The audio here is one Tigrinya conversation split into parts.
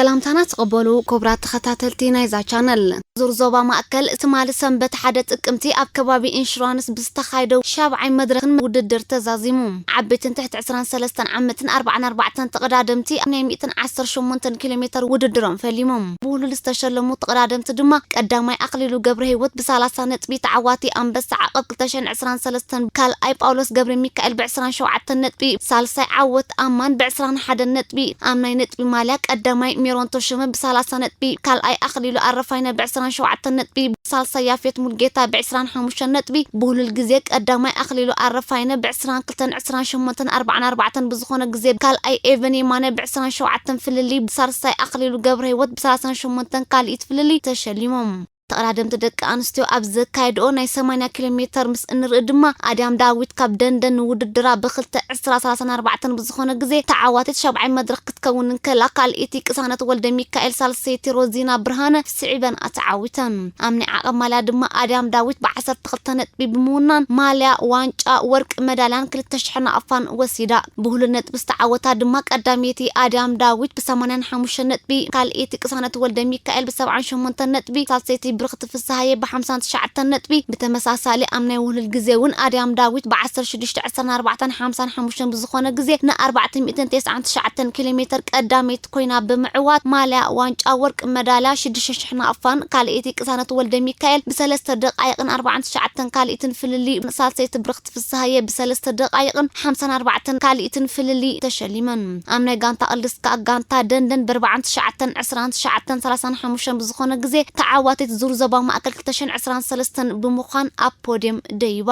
ሰላምታና ትቐበሉ ክቡራት ተኸታተልቲ ናይዛ ቻነል። ዙር ዞባ ማእከል ትማሊ ሰንበት ሓደ ጥቅምቲ ኣብ ከባቢ ኢንሹራንስ ብዝተኻየደ ሻብዓይ መድረኽን ውድድር ተዛዚሙ። ዓበይትን ትሕቲ ዕስራን ሰለስተን ዓመትን ኣርባዓን ኣርባዕተን ተቐዳደምቲ ኣብ ናይ ሚእትን ዓሰርተ ሸሞንተን ኪሎ ሜተር ውድድሮም ፈሊሞም። ብውሉድ ዝተሸለሙ ተቐዳደምቲ ድማ ቀዳማይ ኣኽሊሉ ገብረ ህይወት ብሰላሳ ነጥቢ፣ ተዓዋቲ ኣንበሳ ዓቐብ ክልተ ሽሕን ዕስራን ሰለስተን ካልኣይ ጳውሎስ ገብረ ሚካኤል ብዕስራን ሸውዓተን ነጥቢ፣ ሳልሳይ ዓወት ኣማን ብዕስራን ሓደን ነጥቢ፣ ኣብ ናይ ነጥቢ ማልያ ቀዳማይ ሜሮን ተሾመ ብሰላሳ ነጥቢ፣ ካልኣይ ኣኽሊሉ ኣረፋይነ ብዕስራን ሸውዓተን ነጥቢ፣ ሳልሳይ ያፌት ሙልጌታ ብዕስራን ሓሙሽተን ነጥቢ፣ ብውሉድ ግዜ ቀዳማይ ኣኽሊሉ ኣረፋይነ ብዕስራን ክልተን ዕስራን ሸሞንተን ኣርባዓን ኣርባዕተን ብዝኾነ ግዜ፣ ካልኣይ ኤቨን የማነ ብዕስራን ሸውዓተን ፍልልይ፣ ሳልሳይ ኣኽሊሉ ገብረ ህይወት ብሰላሳን ሸሞንተን ካልኢት ፍልልይ ተሸሊሞም። ተቐዳደምቲ ደቂ ኣንስትዮ ኣብ ዘካየድኦ ናይ ሰማንያ ኪሎ ሜተር ምስ እንርኢ ድማ፣ ኣድያም ዳዊት ካብ ደንደን ንውድድራ ብክልተ ዕስራ ሰላሳን ኣርባዕተን ብዝኾነ ግዜ ተዓዋቲት ሻብዓይ መድረኽ ክትከውን እንከላ፣ ካልኢቲ ቅሳነት ወልደ ሚካኤል፣ ሳልሰይቲ ሮዚና ብርሃነ ስዒበን ተዓዊተን። ኣብ ናይ ዓቐብ ማልያ ድማ ኣድያም ዳዊት ብዓሰርተ ክልተ ነጥቢ ብምውናን ማልያ፣ ዋንጫ፣ ወርቂ መዳልያን ክልተ ሽሕ ናቕፋን ወሲዳ። ብውሉድ ነጥቢ ዝተዓወታ ድማ ቀዳመይቲ ኣድያም ዳዊት ብሰማንያን ሓሙሽተን ነጥቢ፣ ካልኣይቲ ቅሳነት ወልደ ሚካኤል ብሰብዓን ሸሞንተን ነጥቢ፣ ሳልሰይቲ ብርኽቲ ፍስሃየ ብሓምሳን ትሽዓተን ነጥቢ። ብተመሳሳሊ ኣብ ናይ ውሉድ ግዜ እውን ኣድያም ዳዊት ብዓሰርተ ሽዱሽተ ዕስራን ኣርባዕተን ሓምሳን ሓሙሽተን ብዝኾነ ግዜ ንኣርባዕተ ሚእትን ተስዓን ትሽዓተን ኪሎ ሜተር ቀዳመይቲ ኮይና ብምዕዋት ማልያ፣ ዋንጫ፣ ወርቂ መዳልያ፣ ሽዱሽተ ሽሕ ናቕፋን ካልኣይቲ ቅሳነት ወልደ ሚካኤል ብሰለስተ ደቃይቕን ኣርባዓን ትሽዓተን ካልኢትን ፍልልይ፣ ሳልሰይቲ ብርኽቲ ፍስሃየ ብሰለስተ ደቃይቕን ሓምሳን ኣርባዕተን ካልኢትን ፍልልይ ተሸሊመን። ኣብ ናይ ጋንታ ቅልስ ከኣ ጋንታ ደንደን ብኣርባዓን ትሽዓተን ዕስራን ትሽዓተን ሰላሳን ሓሙሽተን ብዝኾነ ግዜ ተዓዋቲት ዙር ዞባ ማእከል ክልተ ሽሕን ዕስራን ሰለስተን ብምዃን ኣብ ፖድየም ደይባ።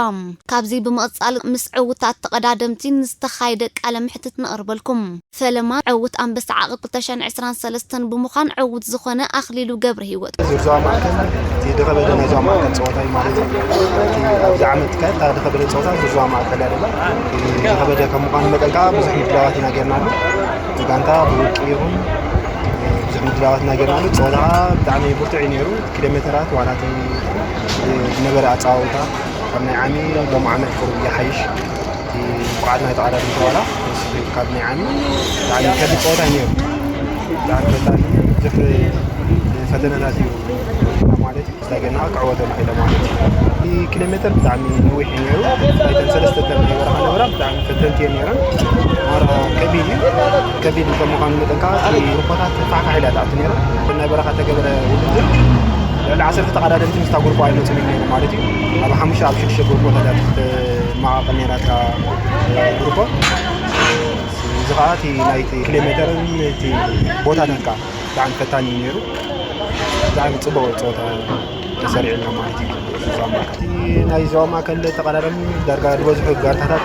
ካብዚ ብምቕጻል ምስ ዕውታት ተቐዳደምቲ ንዝተኻየደ ቃለ መሕትት ነቕርበልኩም። ፈለማ ዕውት ኣንበሳ ዓቕብ ክልተ ሽሕን ዕስራን ሰለስተን ብምዃን ዕውት ዝኾነ ኣኽሊሉ ገብረ ህይወት። ዙር ዞባ ማእከል እቲ ዝኸበደ ናይ ዞባ ማእከል ጸወታ እዩ ማለት እዩ። እቲ ኣብዚ ዓመት ከ እታ ዝኸበደ ጸወታ ዙር ዞባ ማእከል እያ ደላ። እቲ ዝኸበደ ከም ምዃኑ መጠን ከኣ ብዙሕ ምድላዋት ኢና ጌርናሉ። እቲ ጋንታ ብውልቂ ይኹን ብዙሕ ምድላዋት ኢና ጌርናሉ። ጸወታ ከኣ ብጣዕሚ ብርቱዕ እዩ ነይሩ። ኪሎ ሜተራት ዋላ እቲ ዝነበረ ኣጸዋውታ ካብ ናይ ዓሚ ሎም ዓመት ቁሩብ ይሓይሽ። እቲ ብቕዓት ናይ ተቐዳደምቲ ዋላ ምስ ካብ ናይ ዓሚ ብጣዕሚ ከቢድ ጸወታ እዩ ነይሩ። ብጣዕሚ ፈታኒ ብዙሕ ፈተነታት እዩ ማለት እዩ። ስታገና ክዕወተሉ ክኢለ ማለት እዩ። እቲ ኪሎ ሜተር ብጣዕሚ ነዊሕ እዩ ነይሩ። ብፍላይ እተን ሰለስተ እተን ናይ በረኻ ነበራ ብጣዕሚ ፈተንቲ እየን ነይረን። ማራ ከቢድ እዩ። ከቢድ ከም ምዃኑ መጠን ከዓ እቲ ግሩፓታት ፋሕፋሕ ኢላ ትኣቱ ነይራ። ናይ በረኻ ተገበረ ውድድር ልዕሊ ዓሰርተ ተቐዳደምቲ ምስታ ግሩፓ ኣይመፁን እዩ ነይሩ ማለት እዩ። ኣብ ሓሙሽተ ኣብ ሽዱሽተ ግሩፓታት እያ ትመቓቐል ነይራ እታ ግሩፓ። እዚ ከዓ እቲ ናይቲ ኪሎ ሜተርን እቲ ቦታታት ከዓ ብጣዕሚ ፈታኒ እዩ ነይሩ። ብጣዕሚ ፅቡቕ ፀወታ ተሰሪዕልና ማለት እዩ። ዞባ ማእከል። እቲ ናይ ዞባ ማእከል ተቐዳዳሚ ዳርጋ ዝበዝሑ ጋንታታት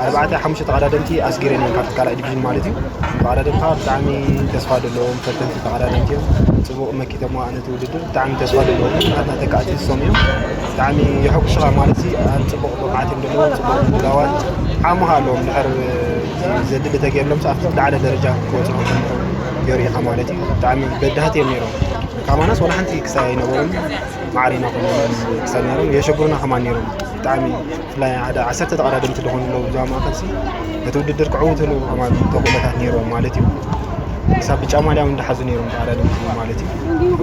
ኣርባዕተ ሓሙሽተ ተቐዳደምቲ ኣስጊረን እዮም ካብቲ ካልኣይ ዲቪዥን ማለት እዩ። ተቐዳደምቲ ከዓ ብጣዕሚ ተስፋ ዘለዎም ፈተንቲ ተቐዳደምቲ እዮም። ፅቡቕ መኪቶሞ ነቲ ውድድር ብጣዕሚ ተስፋ ዘለዎም ናትና ተካእቲ ንሶም እዮም። ብጣዕሚ የሐጉሱኻ ማለት እዩ። ኣብ ፅቡቕ ብቕዓት እዮም ዘለዎም፣ ፅቡቕ ምድላዋት ዓቕሚ ከዓ ኣለዎም። ድሕር ዘድሊ ተገይርሎም ኣብቲ ዝለዓለ ደረጃ ክበፅሑ ከም የርእኻ ማለት እዩ። ብጣዕሚ በዳህቲ እዮም ነይሮም። ካማናስ ዋላ ሓንቲ ክሳይ ኣይነበሩን። ማዕሪና ኮይኖም ክሳይ ነይሮም። የሸግሩና ከማን ነይሮም። ብጣዕሚ ብፍላይ ሓደ ዓሰርተ ተቐዳደምቲ ዝኾኑ ኣለዉ እዛ ማእከል ሲ ነቲ ውድድር ክዕውትሉ ከማን ተኽእሎታት ነይሮም ማለት እዩ። ክሳብ ብጫ ማልያ እውን ዝሓዙ ነይሮም ተቐዳደምቲ ማለት እዩ።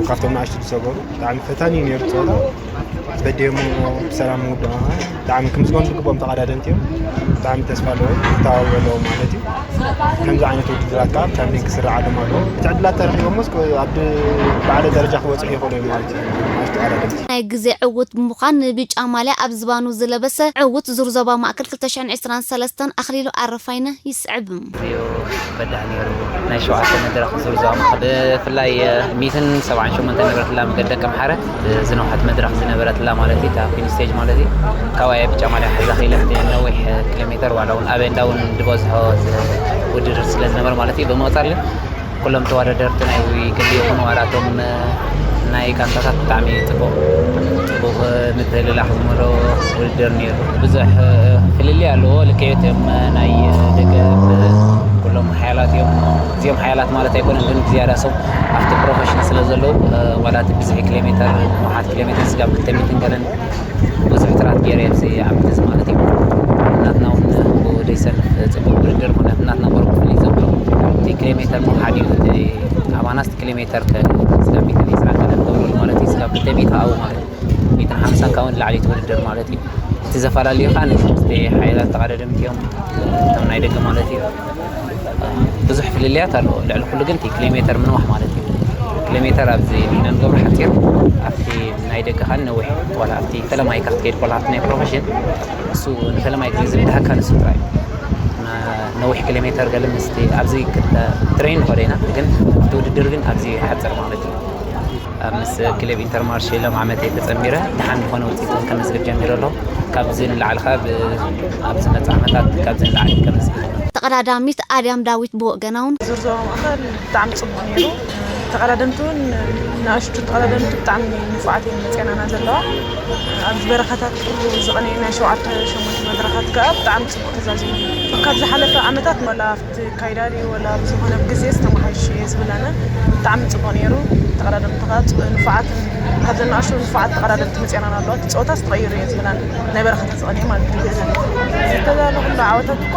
ካብቶም ንኣሽቱ ዝሰገሩ ብጣዕሚ ፈታኒ እዩ ነይሩ ፀወታ። በዲኦም ብሰላም ምውዳእ ብጣዕሚ ክምስገኑ ዝግብኦም ተቐዳደምቲ እዮም። ብጣዕሚ ተስፋ ኣለዎም፣ ክተባበሩ ኣለዎም ማለት እዩ። ከምዚ ዓይነት ውድድራት ከዓ ብቻምፒዮን ክስርዓሎም ኣለዎ። እቲ ዕድላት ተረኺቦምስ ኣብ ላዕለ ደረጃ ክበፅሑ ይኽእሉ እዮም ማለት እዩ። ኣብቲ ተቐዳደምቲ። ናይ ግዜ ዕውት ብምዃን ንብጫ ማልያ ኣብ ዝባኑ ዝለበሰ ዕውት ዙር ዞባ ማእከል ክልተ ሽሕን ዕስራን ሰለስተን ኣኽሊሉ ኣረፋይነ ይስዕብ። እዩ በዳህ ነይሩ። ናይ ሸውዓተ መድረኽ ዙር ዞባ ማእከል ብፍላይ ሚእትን ሰብዓን ሸሞንተ ነበረትላ መገዲ ደቂ ኣምሓረ ዝነውሐት መድረኽ ዝነበረትላ ማለት እዩ። እታ ፊኒሽ ስቴጅ ማለት እዩ። ካብኣ እየ ብጫ ማልያ ክሕዛ ክኢለ። ነዊሕ ኪሎ ሜተር ዋላ እውን ኣበይ እንዳ እውን ዝበዝሖ ውድድር ስለ ዝነበረ ማለት እዩ። ብምቕጻል ግን ኩሎም ተወዳደርቲ ናይ ዊክሊ ይኹን ዋላ እቶም ናይ ጋንታታት ብጣዕሚ ጽቡቕ ጽቡቕ ምትህልላኽ ዝመልኦ ውድድር ነይሩ። ብዙሕ ፍልልይ ኣለዎ። ልክዕ እዮም ናይ ደገ ኩሎም ሓያላት እዮም። እዚኦም ሓያላት ማለት ኣይኮነን፣ ግን ብዝያዳ ሰው ኣብቲ ፕሮፌሽን ስለ ዘለዉ ዋላ እቲ ብዝሒ ኪሎ ሜተር ንውሓት ኪሎ ሜተር ስጋብ ክልተ ሚእትን ገለን ብዙሕ ጥራት ገይረ ኣብዚ ዓመት እዚ ማለት እዩ። ናትና እውን ብወደይ ሰልፍ ጽቡቕ ውድድር፣ ምኽንያቱ ናትና በሩ ክፍል እዩ ዘብሎ። ኪሎ ሜተር ምውሓድ እዩ። እቲ ኣባናስ ኪሎ ሜተር ከ-፣ ስጋብ ሚእትን ዕስራን ከ-፣ ትገብሩ ማለት እዩ። ስጋብ ክልተ ሚእቲ ኣብኡ ማለት እዩ። ሚእትን ሓምሳን ካብኡ ንላዕሊ ትውድድር ማለት እዩ። እቲ ዘፈላለዩ ከዓ ነቲ ምስቲ ሓይላት ተቐዳደምቲ እዮም፣ እቶም ናይ ደገ ማለት እዩ። ብዙሕ ፍልልያት ኣለዎ። ልዕሊ ኩሉ ግን እቲ ኪሎ ሜተር ምንዋሕ ማለት እዩ። ኪሎ ሜተር ኣብዚ ንሕና ንገብሮ ሓፂር፣ ኣብቲ ናይ ደገ ከዓ ነዊሕ፣ ዋላ ኣብቲ ፈለማይ ኢኻ ክትከይድ ከላ ኣብቲ ናይ ፕሮፌሽን፣ እሱ ንፈለማይ ግዜ ዝብድሃካ ንሱ ጥራይ። ነ-፣ ነዊሕ ኪሎ ሜተር ገለ ምስቲ ኣብዚ ክተ-፣ ትሬን ንኸዶ ኢና፣ ግን እቲ ውድድር ግን ኣብዚ ሓፅር ማለት እዩ። ኣብ ምስ ክለብ ኢንተርማርሼ ሎም ዓመት እየ ተጸንቢረ፣ ደሓን ዝኾነ ውፅኢት እውን ከመዝግብ ጀሚረ ኣለኹ። ካብዚ ንላዕሊ ኸዓ ብ-፣ ኣብ ዝመጽእ ዓመታት ካብዚ ንላዕሊ ከመዝግብ። ተቐዳዳሚት ኣድያም ዳዊት ብወገና እውን፣ ዙር ዞባ ማእኸል ብጣዕሚ ጽቡቕ ነይሩ። ተቐዳደምቲ እውን፣ ንኣሽቱ ተቐዳደምቲ ብጣዕሚ ንፉዓት እየን መጺኣናና ዘለዋ። ኣብዚ በረኻታት ኩሉ ዝቐነየ ናይ ሸውዓተ ሸሞንተ መድረኻት ከኣ ብጣዕሚ ጽቡቕ ተዛዚሙ። ካብ ዝሓለፈ ዓመታት ወላ ኣብቲ ካይዳ ድዩ ወላ ኣብ ዝኾነ ግዜ ዝተመሓየሸ እየ ዝብል ኣነ። ብጣዕሚ ጽቡቕ ነይሩ። ተቐዳደምቲ ከኣ ጽ-፣ ንፉዓትን ካብ ዘናእሽቱ ንፉዓት ተቐዳደምቲ መጺኣናና ኣለዋ። እቲ ጸወታስ ተቐይሩ እየ ዝብል ኣነ። ናይ በረኻታት ዝቐነየ ማለት እዩ። ዝተዳለኹሉ ዓወታት እኮ፣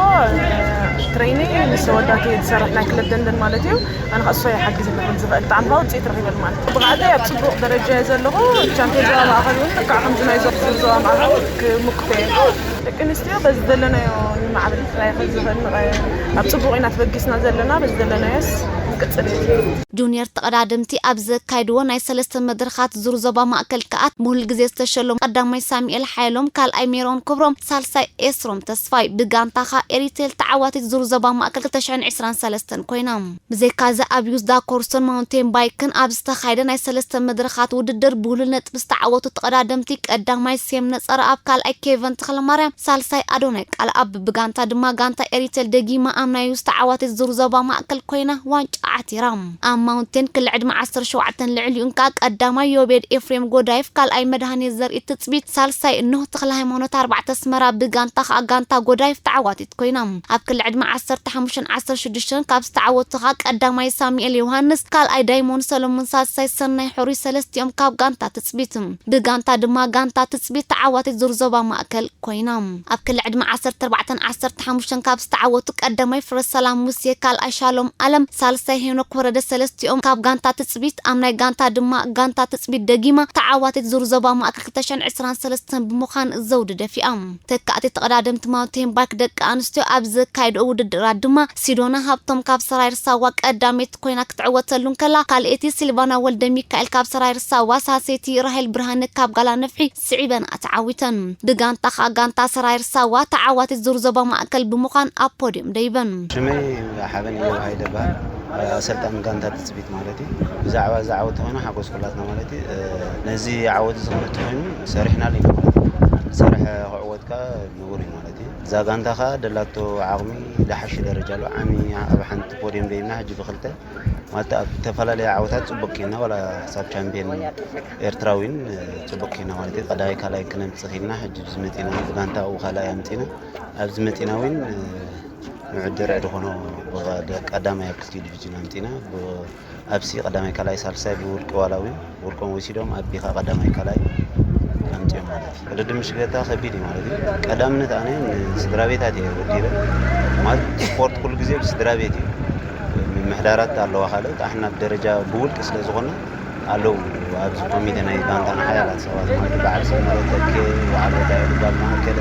ትሬኒ ምስ ወዳት እየ ዝሰርሕ ናይ ክለብ ደንደን ማለት እዩ። ኣነ ኸኣ እሱ ይሓግዝ ንኽእል ዝኽእል ብጣዕሚ ኸኣ ውፅኢት ረኺበሉ ማለት እዩ። ብቕዓተይ ኣብ ጽቡቕ ደረጃ እየ ዘለኹ። ቻምፒዮን ዞባ ማእኸል እውን ልክዕ ከምዚ ናይ ዞባ ዞባ ማእኸል ክምክቶ እየ። ደቂ ኣንስትዮ በዚ ዘለናዮ ንማዕብል ጥራይ ከም ዝኽእል ንቐ-፣ ኣብ ጽቡቕ ኢና ተበጊስና ዘለና፣ በዚ ዘለናዮስ ንቅጽል እዩ። ጁኒየር ተቐዳደምቲ ኣብ ዘካይድዎ ናይ ሰለስተ መድረኻት ዙር ዞባ ማእከል ከኣ ብኹሉ ግዜ ዝተሸለሙ ቀዳማይ ሳሙኤል ሓየሎም፣ ካልኣይ ሜሮን ክብሮም፣ ሳልሳይ ኤስሮም ተስፋይ። ብጋንታ ከኣ ኤሪቴል ተዓዋቲት ዙር ዞባ ማእከል ክልተ ሽሕን ዕስራን ሰለስተን ኮይና። ብዘይካዚ ኣብ ዩዝዳ ኮርስቶን ማውንቴን ባይክን ኣብ ዝተኻየደ ናይ ሰለስተ መድረኻት ውድድር ብውሉል ነጥቢ ዝተዓወቱ ተቐዳደምቲ ቀዳማይ ሴም ነጸረኣብ፣ ካልኣይ ኬቨን ተኽለማርያም፣ ሳልሳይ ኣዶናይ ቃልኣብ። ብጋንታ ድማ ጋንታ ኤሪቴል ደጊማ ኣብ ናይ ዩዝዳ ተዓዋቲት ዙር ዞባ ማእከል ኮይና ዋንጫ ዓቲራ። ኣብ ማውንቴን ክሊ ዕድመ ዓሰርተ ሸውዓተን ልዕሊኡን ከኣ ቀዳማይ ዮቤድ ኤፍሬም ጎዳይፍ፣ ካልኣይ መድሃኔ ዘርኢ ትጽቢት፣ ሳልሳይ ኖህ ተኽለ ሃይማኖት ኣርባዕተ ኣስመራ ብጋንታ ከኣ ጋንታ ጎዳይፍ ተዓዋቲት ኮይና። ኣብ ክሊ ዕድመ ዓሰርተ ሓሙሽተን ዓሰርተ ሽዱሽተን ካብ ዝተዓወቱ ከኣ ቀዳማይ ሳሙኤል ዮሃንስ፣ ካልኣይ ዳይሞንድ ሰሎሞን፣ ሳልሳይ ሰናይ ሕሩይ ሰለስቲኦም ካብ ጋንታ ትጽቢት። ብጋንታ ድማ ጋንታ ትጽቢት ተዓዋቲት ዙር ዞባ ማእከል ኮይና። ኣብ ክሊ ዕድመ ዓሰርተ ኣርባዕተን ዓሰርተ ሓሙሽተን ካብ ዝተዓወቱ ቀዳማይ ፍረሰላም ሙሴ፣ ካልኣይ ሻሎም ኣለም፣ ሳልሳይ ሄኖክ ወረደ ሰለስቲኦም ካብ ጋንታ ትጽቢት፣ ኣብ ናይ ጋንታ ድማ ጋንታ ትጽቢት ደጊማ ተዓዋቲት ዙር ዞባ ማእከል ክልተ ሽሕን ዕስራን ሰለስተን ብምዃን ዘውዲ ደፊኣ። ተካእቲ ተቐዳደምቲ ማውንቴን ባይክ ደቂ ኣንስትዮ ኣብ ዘካየድኦ ውድድራት ድማ ሲዶና ሃብቶም ካብ ሰራይር ሳዋ ቀዳመይቲ ኮይና ክትዕወተሉ እንከላ፣ ካልኣይቲ ሲልቫና ወልደ ሚካኤል ካብ ሰራይር ሳዋ፣ ሳልሰይቲ ራሄል ብርሃነ ካብ ጋላ ነፍሒ ስዒበን ተዓዊተን። ብጋንታ ከኣ ጋንታ ሰራይር ሳዋ ተዓዋቲት ዙር ዞባ ማእከል ብምዃን ኣብ ፖድዮም ደይበን። ሽመይ ሓበን ኢዮብ ሃይለ እበሃል። ኣሰልጣኒ ጋንታ ትጽቢት ማለት እዩ። ብዛዕባ እዚ ዓወት ተኾይኑ ሓጎስ ኩላትና ማለት እዩ። ነዚ ዓወት እዚ ክመጽእ ኮይኑ ሰሪሕናሉ ኢና ማለት እዩ። ዝሰርሐ ክዕወት ከኣ ንቡር እዩ ማለት እዩ። እዛ ጋንታ ከኣ ደላቶ ዓቕሚ ዝሓሸ ደረጃ ኣሎ። ዓሚ ኣብ ሓንቲ ፖድዮም ደይብና፣ ሕጂ ብክልተ ማለት ኣብ ዝተፈላለየ ዓወታት ጽቡቅ ኬና፣ ዋላ ክሳብ ቻምፒየን ኤርትራ እውን ጽቡቅ ኬና ማለት እዩ። ቀዳማይ ካልኣይ ክነምጽእ ኬና፣ ሕጂ ኣብዚ መጺና፣ ብጋንታ ኣብኡ ካልኣይ ኣምጺና፣ ኣብዚ መጺና እውን ንዑ ድርዒ ዝኾኖ ብቐ-፣ ቀዳማይ ኣብ ክልቲኡ ዲቪዥን ኣምጺና፣ ብ-፣ ኣብ ሲ ቀዳማይ ካልኣይ ሳልሳይ ብውልቂ ዋላ እውን ውልቆም ወሲዶም፣ ኣብ ቢ ከኣ ቀዳማይ ካልኣይ ኣምጺኦም ማለት እዩ። ቅድድም ምሽክለታ ከቢድ እዩ ማለት እዩ። ቀዳምነት ኣነ ንስድራ ቤታት እየ ወዲበ። ማለት ስፖርት ኩሉ ግዜ ብስድራ ቤት እዩ። ምምሕዳራት ኣለዋ ካልኦት፣ ኣሕና ብደረጃ ብውልቂ ስለ ዝኾና ኣለዉ ኣብዚ ኮሚቴ ናይ ጋንታና ሓያላት ሰባት ማለት በዓል ሰመረ ተኬ፣ በዓል ወዳይ ጓል ማእከለ፣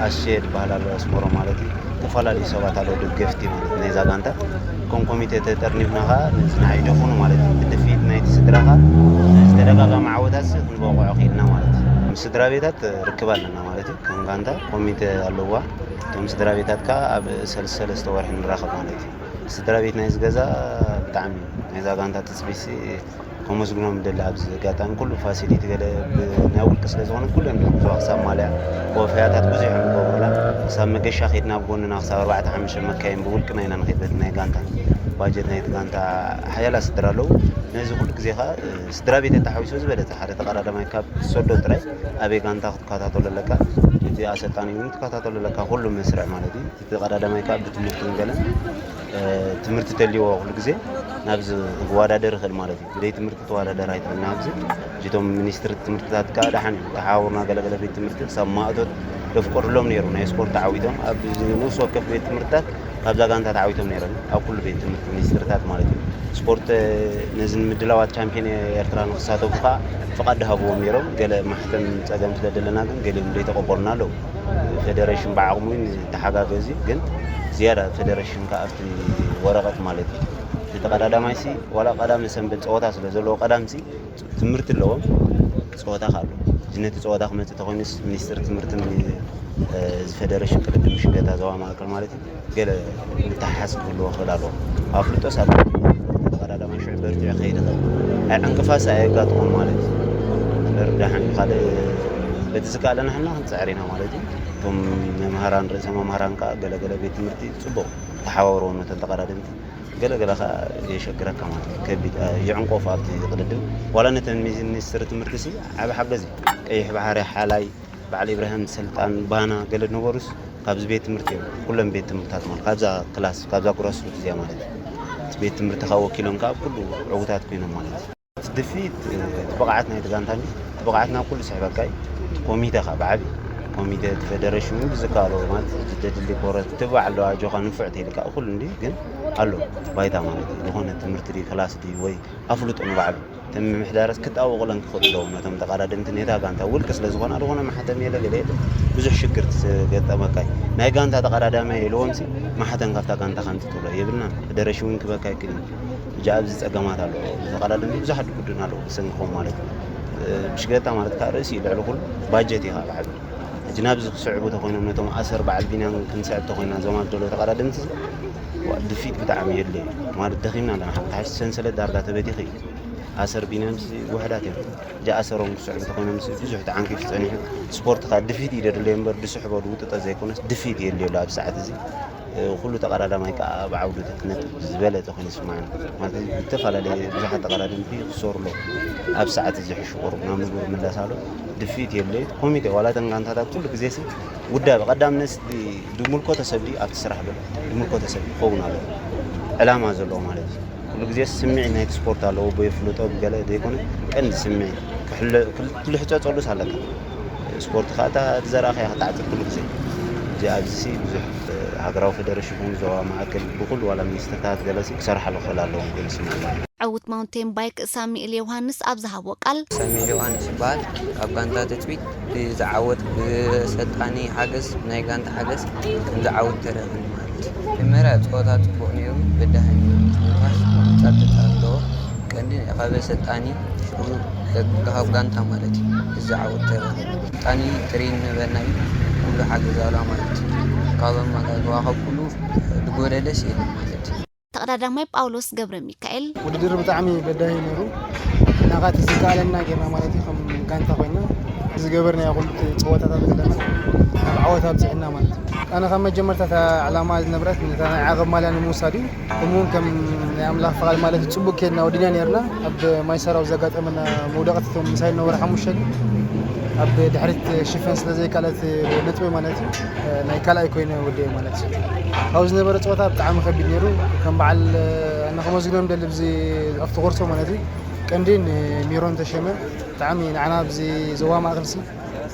ኣሼ ዝበሃል ኣሎ ኣስመሮ ማለት እዩ። ዝተፈላለዩ ሰባት ኣለዉ ደገፍቲ ማለት ናይዛ ጋንታ። ከም ኮሚቴ ተጠርኒፍና ኸዓ ነዚ ንዓይ ደፉኑ ማለት እዩ። ብድፍኢት ናይቲ ስድራ ኸዓ ዝተደጋጋሚ ዓወታት ክንበቕዖ ኽኢልና ማለት እዩ። ምስ ስድራ ቤታት ርክብ ኣለና ማለት እዩ። ከም ጋንታ ኮሚቴ ኣለዋ። እቶም ስድራ ቤታት ከኣ ኣብ ሰለስተ ሰለስተ ወርሒ ንራኸብ ማለት እዩ። ስድራ ቤት ናይዚ ገዛ ብጣዕሚ ናይዛ ጋንታ ትጽቢትሲ ከመስግኖም እደሊ። ኣብዚ ኣጋጣሚ ኩሉ ፋሲሊቲ ገለ ብ-፣ ናይ ውልቂ ስለ ዝኾነ ኩለን ዝሕግዙዋ ክሳብ ማልያ ኮፍያታት ብዙሕ እዮም ዝገብሩላ። ክሳብ መገሻ ኬድና ብጎንና ክሳብ ኣርባዕተ ሓሙሽተ መካይን ብውልቅና ኢና ንኸይድ በቲ ናይ ጋንታ ባጀት ናይቲ ጋንታ ሓያላት ስድራ ኣለዉ። ነዚ ኩሉ ግዜ ከኣ ስድራ ቤት ተሓዊሱ ዝበለጸ ሓደ ተቐዳዳማይ ካብ ትሰዶ ጥራይ ኣበይ ጋንታ ክትከታተሎ ኣለካ፣ እቲ ኣሰልጣኒ እውን ክትከታተሎ ኣለካ፣ ኩሉ መስርዕ ማለት እዩ። እቲ ቀዳዳማይ ከኣ ብትምህርትን ገለን፣ እ፣ ትምህርቲ ተልይዎ ኩሉ ግዜ ናብዚ ክወዳደር ይኽእል ማለት እዩ። ብደይ ትምህርቲ ተወዳደር ኣይትኽእልን ኣብዚ። እቶም ሚኒስትሪ ትምህርትታት ከኣ ደሓን እዩ፣ ተሓባቡርና ገለገለ ቤት ትምህርቲ ክሳብ ማእቶት የፍቀዱሎም ነይሩ፣ ናይ ስፖርት ተዓዊቶም ኣብ ነፍሲ ወከፍ ቤት ትምህርትታት ካብዛ ጋንታ ተዓዊቶም ነይሮም ኣብ ኩሉ ቤት ትምህርቲ ሚኒስትርታት ማለት እዩ። ስፖርት ነዚ ንምድላዋት ቻምፒዮን ኤርትራ ንክሳተፉ ከዓ ፍቓድ ሃብዎም ነይሮም። ገለ ማሕተም ፀገም ስለ ዘለና ግን ገሊኦም ዘይተቐበሉና ኣለዉ። ፌደሬሽን ብዓቕሙ ተሓጋገዚ ግን ዝያዳ ፌደሬሽን ከዓ ኣብቲ ወረቐት ማለት እዩ። እቲ ቀዳዳማይሲ ዋላ ቀዳም ሰንበት ፀወታ ስለ ዘለዎ ቀዳምሲ ትምህርቲ ኣለዎም። ፀወታ ካሉ ነቲ ፀወታ ክመፅእ ተኮይኑስ ሚኒስትር ትምህርትን እዚ ፌደሬሽን ቅድድም ሽገታ ዞባ ማእከል ማለት እዩ ገለ ምትሓሓዝ ክህልዎ ክእል ኣለዎ። ኣፍልጦ ሳብ ተቐዳዳማይ ሽዑ በርቲዑ ክኸይድ ይኽእል። ኣይ ዕንቅፋስ ኣየጋጥሞም ማለት እዩ። እምበር ደሓን ካልእ በቲ ዝከኣለና ሕና ክንፅዕር ኢና ማለት እዩ። እቶም መምሃራን ርእሰ መምሃራን ከዓ ገለገለ ቤት ትምህርቲ ፅቡቕ ተሓባብረዎ ነቶም ተቐዳደምቲ ገለገለ ከዓ የሸግረካ ማለት እዩ። ከቢድ ይዕንቆፍ ኣብቲ ቅድድም ዋላ ነተን ሚኒስትሪ ትምህርቲ ሲ ዓብ ሓገዝ እዩ። ቀይሕ ባሕሪ ሓላይ በዓል ኢብራሂም ሰልጣን ባና ገለ ነበሩስ ካብዚ ቤት ትምህርቲ እዮም። ኩሎም ቤት ትምህርታት ማለት ካብዛ ክላስ ካብዛ ጉራስሩት እዚኣ ማለት እዩ። እቲ ቤት ትምህርቲ ካብ ወኪሎም ከዓ ኩሉ ዕውታት ኮይኖም ማለት እዩ። እቲ ድፊት እቲ ብቕዓት ናይቲ ጋንታ እንዲ እቲ ብቕዓት ናብ ኩሉ ስሕበካ እዩ። እቲ ኮሚተ ከዓ ብዓቢ ኮሚተ እቲ ፌደሬሽን እውን ብዝከኣሎ ማለት እቲ ደድሊ ኮረት እቲ ባዕሎ ኣጆኻ ንፉዕ ተይልካ ኩሉ እንዲ ግን ኣሎ ባይታ ማለት እዩ። ዝኾነ ትምህርቲ ድዩ ክላስ ድዩ ወይ ኣፍልጦ ንባዕሉ እተን ምምሕዳራት ክጣበቑለን ክኽእሉ ኣለዎም። ነቶም ተቐዳደምቲ ኔታ ጋንታ ውልቂ ስለ ዝኾና ዝኾነ ማሕተም የለ ገለ የለ ብዙሕ ሽግር ዝገጠመካ እዩ። ናይ ጋንታ ተቐዳዳማይ ኢልዎምሲ ማሕተም ካብታ ጋንታ ከምፅእ ትብሎ የብልናን። ፌደሬሽን እውን ክበካ ይክእል እዩ። እጃ ኣብዚ ፀገማት ኣለዎ። ተቐዳደምቲ ብዙሓት ድጉድን ኣለዎ ብሰንክኹም ማለት እዩ። ብሽገታ ማለት ከዓ ርእሲ እዩ ልዕሊ ኩሉ ባጀት እዩ ከዓ ብዓቢ ሕጂ ናብዚ ክስዕቡ ተኮይኖም ነቶም ኣሰር በዓል ቢንያም ክንስዕብ ተኮይና እዞም ኣብ ደሎ ተቐዳደምቲ ድፊት ብጣዕሚ የድልየ ማለት ደኺምና ኣለና። ሓንቲ ሓሽ ሰንሰለት ዳርጋ ተበቲኺ እዩ። ኣሰር ቢንያምስ ውሕዳት እዮም። እጃ ኣሰሮም ክስዕቡ ተኾይኖምስ ብዙሕ ተዓንኪፉ ጸኒሑ። ስፖርት ካ ድፊት እዩ ደድለዮ እምበር ድስሕቦ ድውጥጠ ዘይኮነስ ድፊት የድልየሉ ኣብ ሰዓት እዚ። ኩሉ ተቐዳዳማይ ከዓ ኣብ ዓውዱ ተትነጥብ ዝበለጸ ኮይኑ ይስማዓኒ። ማለት ዝተፈላለዩ ብዙሓት ተቐዳደምቲ ክሰሩ ኣለዉ። ኣብ ሰዓት እዚ ሕሹ ቁሩብ ናብ ንቡር ምለስ ኣሎ። ድፊት የድለዩ። ኮሚቴ ዋላ እተን ጋንታታት ኩሉ ግዜ ሲ ውዳበ ቀዳምነት ድምልኮተ ሰብ ድዩ ኣብቲ ስራሕ በሎ ድምልኮተ ሰብ ክኸውን ኣለዎ። ዕላማ ዘለዎ ማለት እዩ። ኩሉ ግዜ ስምዒት ናይቲ ስፖርት ኣለዎ። ቦ የፍልጦ ብገለ ዘይኮነ ቀንዲ ስምዒት ክሕለ- ክል- ክልሕፀፀሉስ ኣለካ። ስፖርት ከዓ እታ ዝዘራእኻያ ክትዓፅድ ኩሉ ግዜ እዚ ኣብዚ ሲ ብዙሕ ሃገራዊ ፌደሬሽን ይኹን ዞባ ማእከል ብኩሉ ዋላ ሚኒስትርታት ገለሲ ክሰርሓሉ ክኽእል ኣለዎም ገለሲ ማለት እዩ። ዕውት ማውንቴን ባይክ ሳሚኤል ዮሃንስ ኣብ ዝሃቦ ቃል ሳሚኤል ዮሃንስ ይበሃል። ኣብ ጋንታ ትጽቢት ብዝዓወት ብሰልጣኒ ሓገዝ ናይ ጋንታ ሓገዝ ከም ዝዓወት ተረኽኒ ማለት እዩ። መጀመርያ ጸወታ ጽቡቕ ነይሩ፣ በዳሂ ነይሩ፣ ምትንኻፍ ጸጥታ ኣለዎ። ቀንዲ ካብ ሰልጣኒ ሽዑ ካብ ጋንታ ማለት እዩ ዝዓወት ተረኽኒ። ሰልጣኒ ትሬን ነበርና እዩ ኩሉ ሓገዝ ኣላ ማለት እዩ። ካብ ኣመጋግባ ካብ ኩሉ ዝጎደለስ የለን ማለት እዩ። ተቐዳዳማይ ጳውሎስ ገብረ ሚካኤል ውድድር ብጣዕሚ በዳሂ ነይሩ። ናኻት ዝከኣለና ጌርና ማለት እዩ። ከም ጋንታ ኮይና ዝገበርናዮ ኩሉ ፀወታታት ዘለና ናብ ዓወት ኣብፅሕና ማለት እዩ። ኣነ ካብ መጀመርታ እታ ዕላማ ዝነበረት ነታ ናይ ዓቐብ ማልያ ንምውሳድ እዩ። ከምኡውን ከም ናይ ኣምላኽ ፍቓድ ማለት እዩ። ፅቡቅ ኬድና ወዲና ነርና። ኣብ ማይሰራው ዘጋጠመና መውደቕቲ እቶም ምሳይ ዝነበሩ ሓሙሽተ ግን ኣብ ድሕሪት ሽፈን ስለ ዘይካለት ነጥቢ ማለት እዩ። ናይ ካልኣይ ኮይነ ወዲኤ ማለት እዩ። ኣብ ዝነበረ ፀወታ ብጣዕሚ ከቢድ ነይሩ። ከም በዓል ኣነ ከመዝግኖም ደሊ ብዚ ኣብቲ ኮርሶ ማለት እዩ። ቀንዲ ንሚሮን ተሸመ ብጣዕሚ ንዓና ኣብዚ ዞባ ማእከልሲ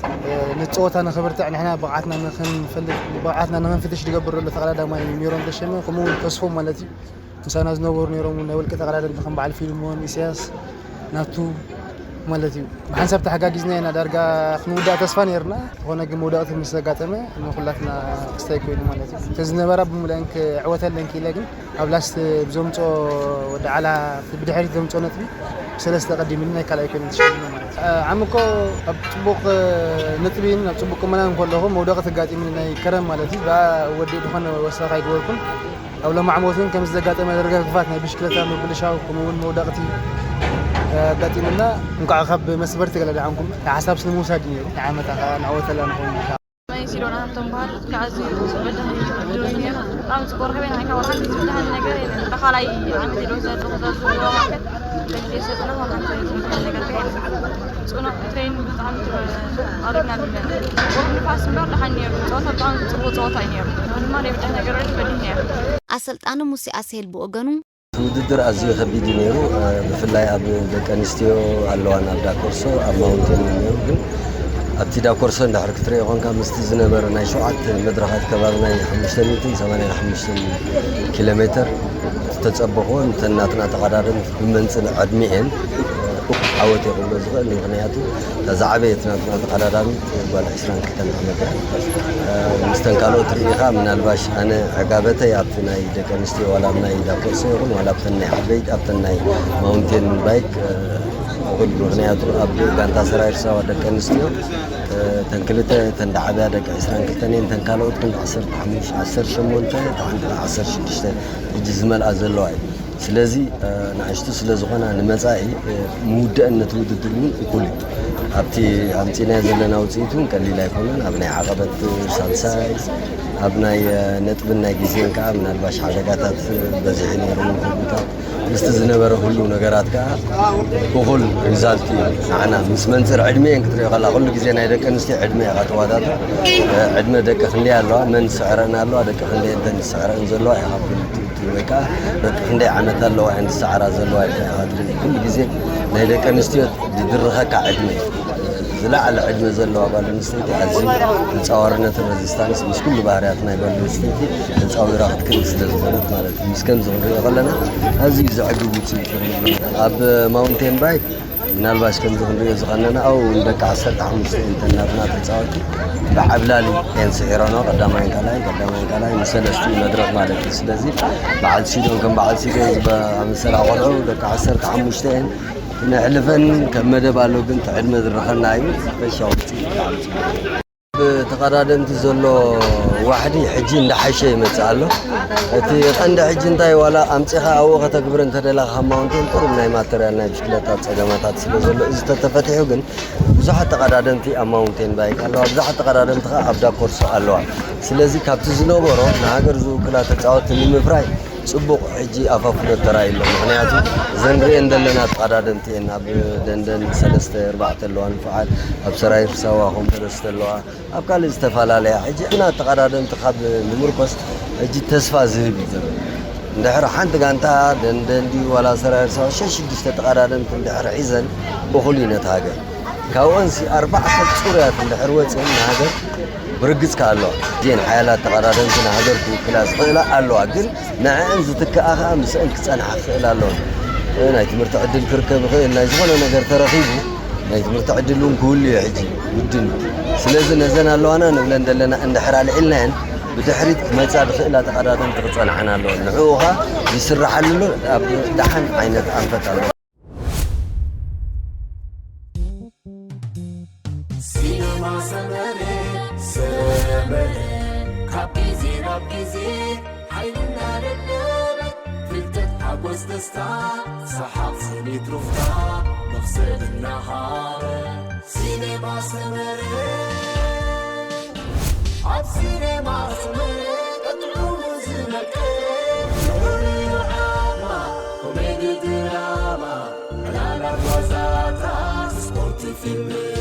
ነቲ ፀወታ ንክብርትዕ ንሕና ብቕዓትና ንክንፈልጥ ብቕዓትና ንክንፍትሽ ዝገብር ዘሎ ተቐዳዳማይ ሚሮን ተሸመ ከምኡ እውን ተስፎ ማለት እዩ። ምሳና ዝነበሩ ነይሮም ናይ ውልቀ ተቐዳደምቲ ከም በዓል ፊልሞን ኢሳያስ ናቱ ማለት እዩ። ብሓንሳብ ተሓጋጊዝና ኢና ዳርጋ ክንውዳእ ተስፋ ነይርና። ዝኾነ ግን መውዳቕቲ ምስ ዘጋጠመ ንኩላትና ክስታይ ኮይኑ ማለት እዩ። እቲ ዝነበራ ብምልአን ክዕወተለን ክኢለ ግን ኣብ ላስት ብዘምፅኦ ወዲ ዓላ ብድሕሪት ዘምፅኦ ነጥቢ ሰለስተ ቀዲምኒ ናይ ካልኣይ ኮይነ ተሸሚነ ማለት እዩ። ዓሚ እኮ ኣብ ፅቡቕ ነጥቢን ኣብ ፅቡቕ ቁመናን ከለኹ መውደቕቲ ኣጋጢምኒ ናይ ከረም ማለት እዩ። ብኣ ወዲእ ዝኾነ ወሳኺ ኣይገበርኩን። ኣብ ሎማዕሞት እውን ከምዚ ዘጋጠመ ደርጋ ክፋት ናይ ብሽክለታ ምብልሻው ከምኡ እውን መውደቕቲ ኣጋጢምና። እንኳዕ ካብ መስበርቲ ገለ ደሓንኩም ሓሳብ ስለ ምውሳድ እዩ ነይሩ። ንዓመታ ከዓ ንዕወተላ ንኸውን። መን ሲዶና ሃብቶም በሃል ከዓ ኣዝዩ በዳሂ ድሮ ነይሩ። ብጣዕሚ ጽቡቕ ረኺበ ኢና። ካብ ወርሓት ዝብዳሃኒ ነገር የለን። ብኻልኣይ ዓመት ኢሉ ዘሎ ክዛዝሩ ማርኬት በጊዜ ሰጥና ወርሓት ዝብዳሃኒ ነገር ከ የለን። ጽኑዕ ትሬን ብጣዕሚ ኣሪግና ኣለና። ቁሩብ ንፋስ እምበር ደሓን ነይሩ። ጸወታ ብጣዕሚ ጽቡቕ ጸወታ እዩ ነይሩ። ድማ ናይ ብዳህ ነገር በዲህ ነይሩ። ኣሰልጣኒ ሙሴ ኣስሄል ብወገኑ ውድድር ኣዝዩ ከቢድ እዩ ነይሩ። ብፍላይ ኣብ ደቂ ኣንስትዮ ኣለዋን ኣብ ዳኮርሶ ኣብ ማውንቴን እዩ ነይሩ። ግን ኣብቲ ዳኮርሶ እንድሕር ክትርኢ ኮንካ ምስቲ ዝነበረ ናይ ሸውዓተ መድረኻት ከባቢ ናይ ሓሙሽተ ሚእትን ሰማንያን ሓሙሽተን ኪሎ ሜትር ዝተጸበኹዎ እንተን ናትና ተቐዳደምቲ ብመንጽል ዕድሚኤን እኩል ዓወት እየ ክብሎ ዝኽእል። ምኽንያቱ እታ ዝዓበየት ናትና ተቐዳዳሚት ጓል ዕስራን ክልተን ዓመት እያ። እ፣ ምስተን ካልኦት ርኢኻ ምናልባሽ ኣነ ዕጋበተይ ኣብቲ ናይ ደቂ ኣንስትዮ ዋላ ኣብ ናይ ዳኮርሶ ይኹን ዋላ ኣብተን ናይ ዓበይቲ ኣብተን ናይ ማውንቴን ባይክ፣ እ፣ እኹል። ምኽንያቱ ኣብ ጋንታ ሰራዊት ሳዋ ደቂ ኣንስትዮ እተን ክልተ እተን ደዓብያ ደቂ ዕስራን ክልተን እየን። እተን ካልኦት ግን ዓሰርተ ሓሙሽተ፣ ዓሰርተ ሸሞንተ፣ እታ ሓንቲ ዓሰርተ ሽዱሽተ ሕጂ ዝመልኣ ዘለዋ እዩ። ስለዚ፣ እ፣ ንኣሽቱ ስለ ዝኾና ንመጻኢ፣ እ፣ ምውደአን ነቲ ውድድር እውን እኩል እዩ። ኣብቲ ኣምጺእናዮ ዘለና ውጽኢት እውን ቀሊል ኣይኮነን። ኣብ ናይ ዓቐበት ሳልሳይ፣ ኣብ ናይ፣ እ፣ ነጥብን ናይ ግዜን ከኣ ምናልባሽ ሓደጋታት በዚሑ ነይሩ። ምስቲ ዝነበረ ኩሉ ነገራት ከኣ እኹል ሪዛልት እዩ። ንዓና ምስ መንጽር ዕድሜን ክትሪኦ ከላ ኩሉ ግዜ ናይ ደቂ ኣንስትዮ ዕድመ ኢኻ ትወዳደር። ዕድመ ደቂ ክንደይ ኣለዋ፣ መን ዝስዕረን ኣለዋ፣ ደቂ ክንደይ እንተን ዝስዕረን ዘለዋ ኢኻ ትብል ወይ ከኣ ደቂ ክንደይ ዓመት ኣለዋ እየን ዝስዕራ ዘለዋ ኢልካ ኢኻ ትብል። ኩሉ ግዜ ናይ ደቂ ኣንስትዮ ዝድርኸካ ዕድመ እዩ። ዝለዓለ ዕድመ ዘለዋ ጓል ኣንስተይቲ ኣዝዩ ተጻዋርነትን ሬዚስታንስ ምስ ኩሉ ባህርያት ናይ ጓል ኣንስተይቲ ተጻዊራ ክትክእል ስለ ዝኾነት ማለት እዩ። ምስ ከምዚ ክንሪኦ ከለና ኣዝዩ ዘዕግብ ውጽኢት እዩ። ኣብ ማውንቴን ባይክ ምናልባሽ ከምዚ ክንሪኦ ዝኸለና ኣብኡ እውን ደቂ ዓሰርተ ሓሙሽተ እየን እተን ናትና ተጻወቲ ብዓብላሊ እየን ስዒረንኦ። ቀዳማይን ካልኣይን፣ ቀዳማይን ካልኣይን ንሰለስቲኡ መድረኽ ማለት እዩ። ስለዚ በዓል ሲዶን ከም በዓል ሲዶን ዝኣመሰላ ቆልዑ ደቂ ዓሰርተ ሓሙሽተ እየን። ክነሕልፈን ከም መደብ ኣሎ፣ ግን እቲ ዕድመ ዝረኸና እዩ። ሓፈሻዊ ውፅኢት ብጣዕሚ ፅቡቅ። ብተቐዳደምቲ ዘሎ ዋሕዲ ሕጂ እንዳሓሸ ይመጽእ ኣሎ። እቲ ቀንዲ ሕጂ እንታይ ዋላ ኣምጺኻ ኣብኡ ከተግብር እንተደለኻ ማውንቴን ቁሩብ ናይ ማተርያል ናይ ብሽክለታ ጸገማታት ስለ ዘሎ እዚ ተተፈቲሑ ግን ብዙሓት ተቐዳደምቲ ኣብ ማውንቴን ባይክ ኣለዋ፣ ብዙሓት ተቐዳደምቲ ኸኣ ኣብ ዳኮርሶ ኣለዋ። ስለዚ ካብቲ ዝነበሮ ንሃገር ዝውክላ ተጻወትቲ ንምፍራይ ጽቡቕ ሕጂ ኣፋፍኖት ተራእዩ ኣሎ። ምኽንያቱ እዘን ርእየን ዘለና ተቐዳደምቲ እየን። ኣብ ደንደን ሰለስተ ኣርባዕተ ኣለዋ ንፉዓት፣ ኣብ ሰራዊት ሳዋ ኸም ሰለስተ ኣለዋ፣ ኣብ ካልእ ዝተፈላለያ። ሕጂ ግና ተቐዳደምቲ ካብ ንምርኮስ ሕጂ ተስፋ ዝህብ እዩ ዘሎ። እንድሕር ሓንቲ ጋንታ ደንደን ድዩ ዋላ ሰራዊት ሳዋ ሸሽ ሽዱሽተ ተቐዳደምቲ እንድሕር ሒዘን እኹል እዩ ነቲ ሃገር። ካብኦንሲ ኣርባዕተ ጽሩያት እንድሕር ወጽእን ንሃገር ብርግጽ ከኣ ኣለዋ። እዚኤን ሓያላት ተቐዳደምቲ ንሃገር ክውክላ ዝኽእላ ኣለዋ፣ ግን ንዕአን ዝትክኣ ከኣ ምስአን ክጸንሓ ክኽእል ኣለወን። ናይ ትምህርቲ ዕድል ክርከብ ይኽእል፣ ናይ ዝኾነ ነገር ተረኺቡ ናይ ትምህርቲ ዕድል እውን ክህሉ እዩ ሕጂ ግድን እዩ። ስለዚ ነዘን ኣለዋና ንብለን ዘለና እንድሕር ኣልዒልናየን ብድሕሪት ክመጻ ዝኽእላ ተቐዳደምቲ ክጸንሓና ኣለወን። ንዕኡ ኸኣ ይስራሓሉ ኣሎ፣ ኣብ ደሓን ዓይነት ኣንፈት ኣሎ። ሲነማ ሰመረ ሰመረ ካብ ግዜ ናብ ግዜ ሓይልና ደደበ ፍልጠት ሓጎስ ደስታ ሰሓቕ ስኒት ሩፍታ መኽሰብ እናሃረ ሲነማ ሰመረ ኣብ ሲነማ ሰመረ ቀጥዑ ዝመቀረ ፍሉይ ዓማ ኮሜዲ ድራማ ዕላላት ዋዛታት ስፖርት ፊልም